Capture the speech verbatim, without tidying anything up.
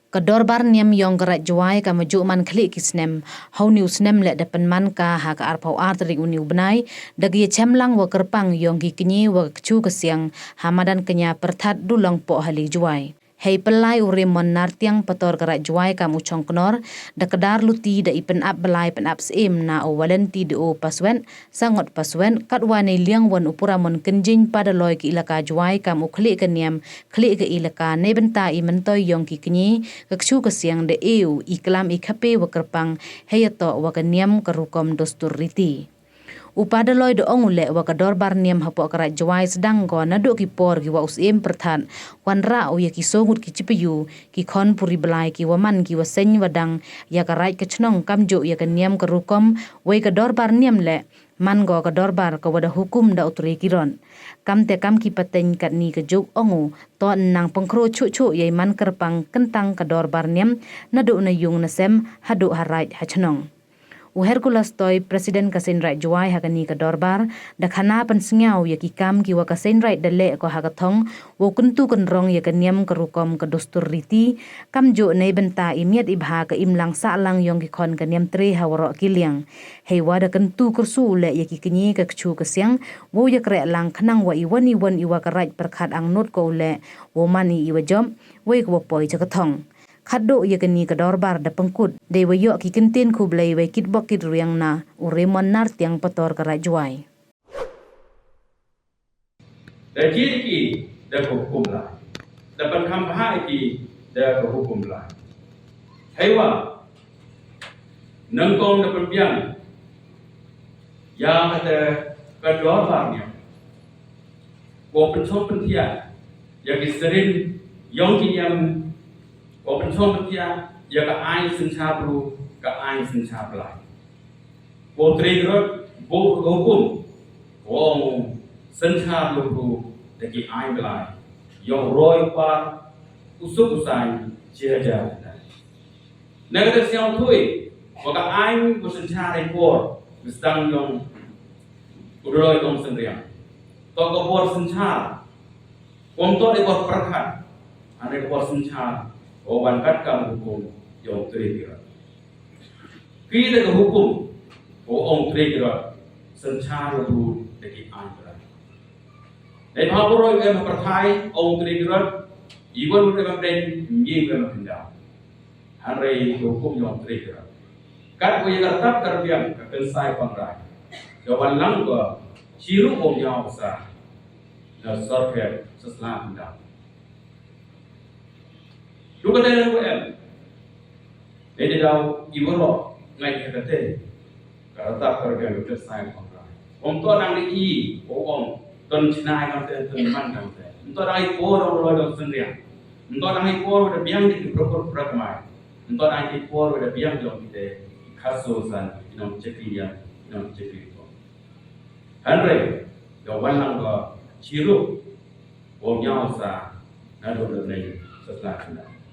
Ka dorbar niam yong ka Raij Jowai kam ju man khlieh ki snem. Ha u ni u snem leh da pynman ka ha ka arphaw ar tarik u ni u bnai, da ka ya chemlang wa kyrpang yong ki kñi wa ka kchu ka siang ha madan Kñia Pyrthat Dulong Pohali Jowai. Hei pynlai u Raymond Nartiang Pator ka Raij Jowai kam u chongknor, da kdar luti da i pynap blai pynap syiem na u Walenti D O Paswet, Sangot Paswet, katwa nei liang wan u Puramon Kynjing Padaloi ki ilaka Jowai kam u khlieh ka niam, khlieh ka ilaka nei bynta i myntoi yong ki kñi, ka kchu ka siang da e u i klam i khape wa kyrpang, hei ya toh wa ka niam ka rukom dustur riti. U Padaloi da ong u leh wa ka dorbar niam hapoh ka Raij Jowai sdang ko naduh ki por ki wa u Syiem Pyrthat, wan rah u ya ki songut ki chipayu, ki khon puri blai ki wa man ki wa seng wa dang, ya ka raij ka chnong kamjuh ya ka niam ka rukom, wei ka dorbar niam leh, man ko ka dorbar ka wa da hukum da u Tre Kirot. Kamte kam ki pateng katni ka juk ong u, to nang pynkhro chuh chuh ya i man kyrpang kyntang ka dorbar niam, naduh na yung na sem, haduh ha raij ha chnong. U Hercules Toi, President ka Seiñ Raij Jowai ha kani ka dorbar, da khana pynsngew ya ki kam ki wa ka Seiñ Raij da leh ko ha ka thong, wow kyntu kynrong ya ka niam ka rukom ka dustur riti, kamjuh nei bynta i miat i bha ka imlang sahlang yong ki khon ka niam Tre ha waroh ki liang. Hei wa da kyntu kyrsu u leh ya ki kñi ka kchu ka siang, wow ya kreh lang khnang wa i wan i wan i wa ka raij pyrkhat angnud ko u leh, wow man i i wa jop, wei ko wa poi cha ka thong. Khadduh ya kani ka dorbar da pynkut, dei wa yoh ki kyntien khublei wei kitbok kitriang na u Raymond Nartiang Pator ka Raij Jowai. Da jied ki da ka hukum lai. Da pynkham bha ki da ka hukum lai. Heiwa, nyngkong da pynbiang ya kata ka dorbar niam. Wow pynchong pynthiah ya ki syriem yong ki niam, wow pynchong pynthiah ya ka aiñ synchaar bru, ka aiñ synchaar blai. Wow Tre Kirot, wow ka hukum, wow ong u synchaar bru da ki aiñ blai, yong roi u par, u suk u saiñ, chi hajar. Na kata sñiawthooh, wa ka aiñ wa synchaar i por, wa sdang yong u Daloi Longsynriang. Toh ka por synchaar, wym toh dei por pyrkhat, hynrei ka por synchaar, wow wan katkam hukum yong Tre Kirot. Ki da ka hukum, wow ong Tre Kirot, synchaar bru da ki aiñ blai. Dei bha bru em ha pyrthai, ong Tre Kirot, i wan u em ha pyrthai, ngi em ha khyndaw. Hynrei ka hukum yong Tre Kirot. Kat wa ya ka rtap ka rbiang ka kynsai pangrai. Da wan lang ko, chirup wow ñiaw sa. Na sorkhet sa sla khyndaw. Du ka dei na em. Dei dei daw i waroh ngai ka kate. Ka rtap ka rbiang ka kynsai pangrai. Wym toh nang i, o ong, ton chnai kamte, ton man kamte. Wym toh nang i por o loi dong synriang. Wym toh nang i por da biang di ki prokur prakmai. Wym toh nang i por da biang dong kite, ki khaso san, ki nong chakri yang, ki nong chakri ko. Hynrei, da wan lang ko chirup, wow ñiaw sa, na do do nei, sa sla khyndaw.